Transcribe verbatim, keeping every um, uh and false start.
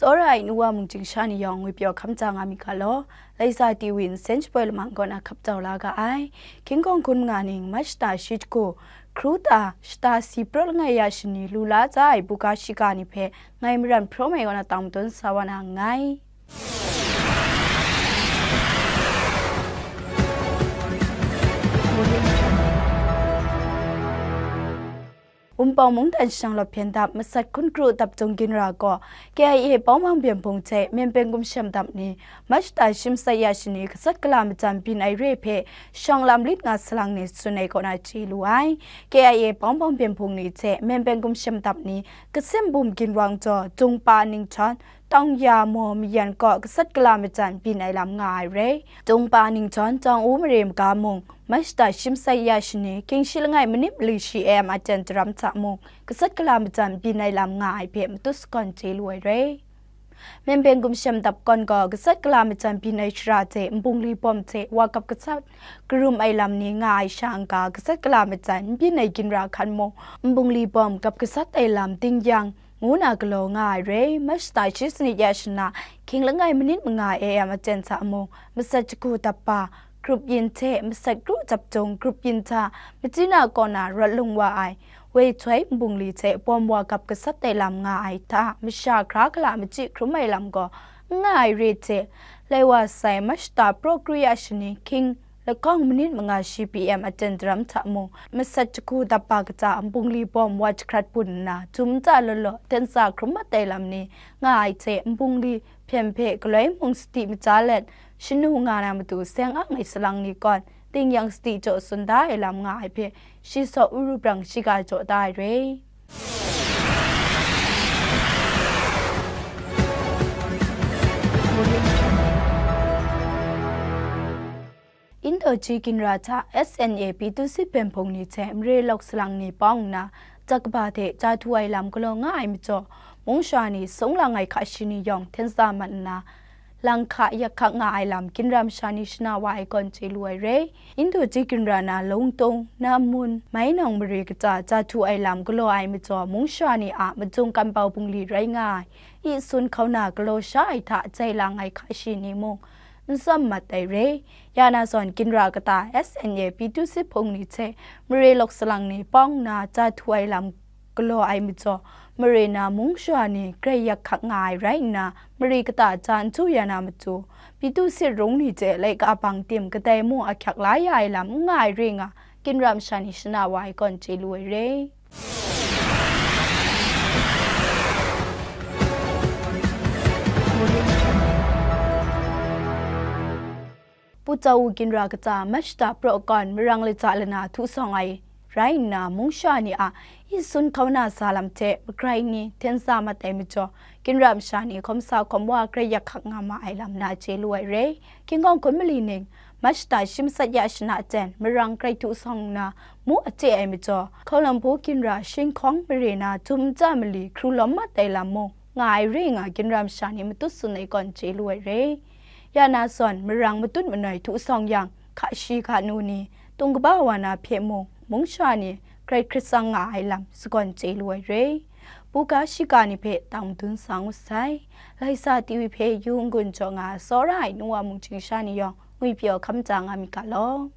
Tsawra ai nu wa mung chyingsha ni yawng ngwi pyaw hkam ja nga mi ga law, Laisa T V nsen shapoi lamang kaw na hkap jau la ga ai. Hkying hkawng hkun manga ning Mach shata shi jahku, hkru ta shata si praw langai ya shani lu la tsa ai buga shiga ni hpe ngai maran hprawm ai kaw na tang madun sa wa na nngai. Wunpawng mungdan shang lawp hpyen dap masat hkun kru dap jung ginra gaw K I A Pawngpawng Byen Hpung hte Myen Beng Gumshem dap ni Mach shata shi masat ya shani gasat gala majan byin ai re hpe shawng lam lit nga salang ni tsun ai kaw na chye lu ai. K I A Pawngpawng Byen Hpung ni hte Myen Beng Gumshem dap ni kasim bum ginwang jaw Jungpa Ningchyawn, Tawng Ya Maw Mayan kaw gasat gala majan byin ai lam nga ai re. Jungpa Ningchyawn, Tawng U Mare maga mung, Mach shata shi masat ya shani, hkying shi langai manit mali shi A M a jan daram hta mung, gasat gala majan byin ai lam nga ai hpe matut sagawn chye lu ai re. Myen Beng Gumshem dap kawn gaw gasat gala majan byin ai shara hte nbungli bawm hte wa gap gasat karum ai lam ni nga ai sha n-ga, gasat gala majan n byin ai ginra hkan mung, nbungli bawm gap gasat ai lam ding yang, ngu na galaw nga ai re. Mach shata shi sanit ya shana, hkying langai manit manga A M a jan hta mung, masat jahku dap ba, grup yin hte masat kru dap jung grup yin hta, machyi na kaw na rawt lung wa ai, woi htoi nbungli hte bawm wa gap gasat ai lam nga ai hta, masha hkra gala machyi hkrum ai lam gaw n nga ai re hte, lai wa sai Mach shata praw kru ya shani, hkying lahkawng manit manga shi P M a jan daram hta mung, masat jahku dap ba kata nbungli bawm wa jahkrat bun nna, htum nta law law, ten tsa hkrum mat ai lam ni nga ai hte, nbungli hpyen hpe galoi mung sadi maja let, shanu nga na matu seng ang ai salang ni kawn, ding yang sadi jaw tsun da ai lam nga ai hpe, shi saw uru brang shiga jaw da ai re. Indaw ji ginra hta S N A P two C Byen Hpung ni hte mare lawk salang ni pawng nna, jak kaba hte ja htu ai lam galaw nga ai majaw, mung sha ni sung lang ai hka shi ni yawng hten sa mat nna, lang hka yak hkak nga ai lam ginra masha ni shana wa ai kawn chye lu ai re. Indaw ji ginra na Lungtung, Namun, Mainawng mare kata ja htu ai lam galaw ai majaw, mung sha ni a majung kambau bungli rai nga ai, isun hkauna galaw sha ai hta jai lang ai hka shi ni mung, n tsawm mat ai re. Ya na zawn, ginra kata S N A P two C Byen Hpung ni hte mare lawk salang ni pawng nna ja htu ai lam galaw ai majaw, mare na mung sha ni grai yak hkak nga ai rai nna, mare kata ja n htu ya na matu, P two C rung ni hte laika bang tim kadai mung ahkyak la ya ai lam n nga ai re nga, ginra masha ni shana wa ai kawn chye lu ai re. Pu Tsawu ginra kata Mach shata praw kawn marang lata lana htu sawng ai rai nna, mung sha ni a isun hkauna sa lam hte magrai ni hten sa mat ai majaw, ginra masha ni hkawm sa hkawm wa grai yak hkak nga ma ai lam na chye lu ai re. Hkying hkawng hkun mali ning, Mach shata shi masat ya shana jan marang grai htu sawng nna mu a chye ai majaw, Hkaulampu ginra Shinghkawng mare na htum nta mali hkru lawm mat ai lam mung nga ai re nga, ginra masha ni matut tsun ai kawn chye lu ai re. Ya na zawn, marang matut manoi htu sawng yang, hka shi hka nu ni, tung kaba wa na hpe mung, mung sha ni grai hkrit tsang nga ai lam sagawn chye lu ai re. Buga shiga ni hpe tang madun sa ngut sai. Laisa T V hpe yu n-gun jaw nga ai tsawra ai nu wa mung chyingsha ni yawng ngwi pyaw hkam ja nga mi ga law.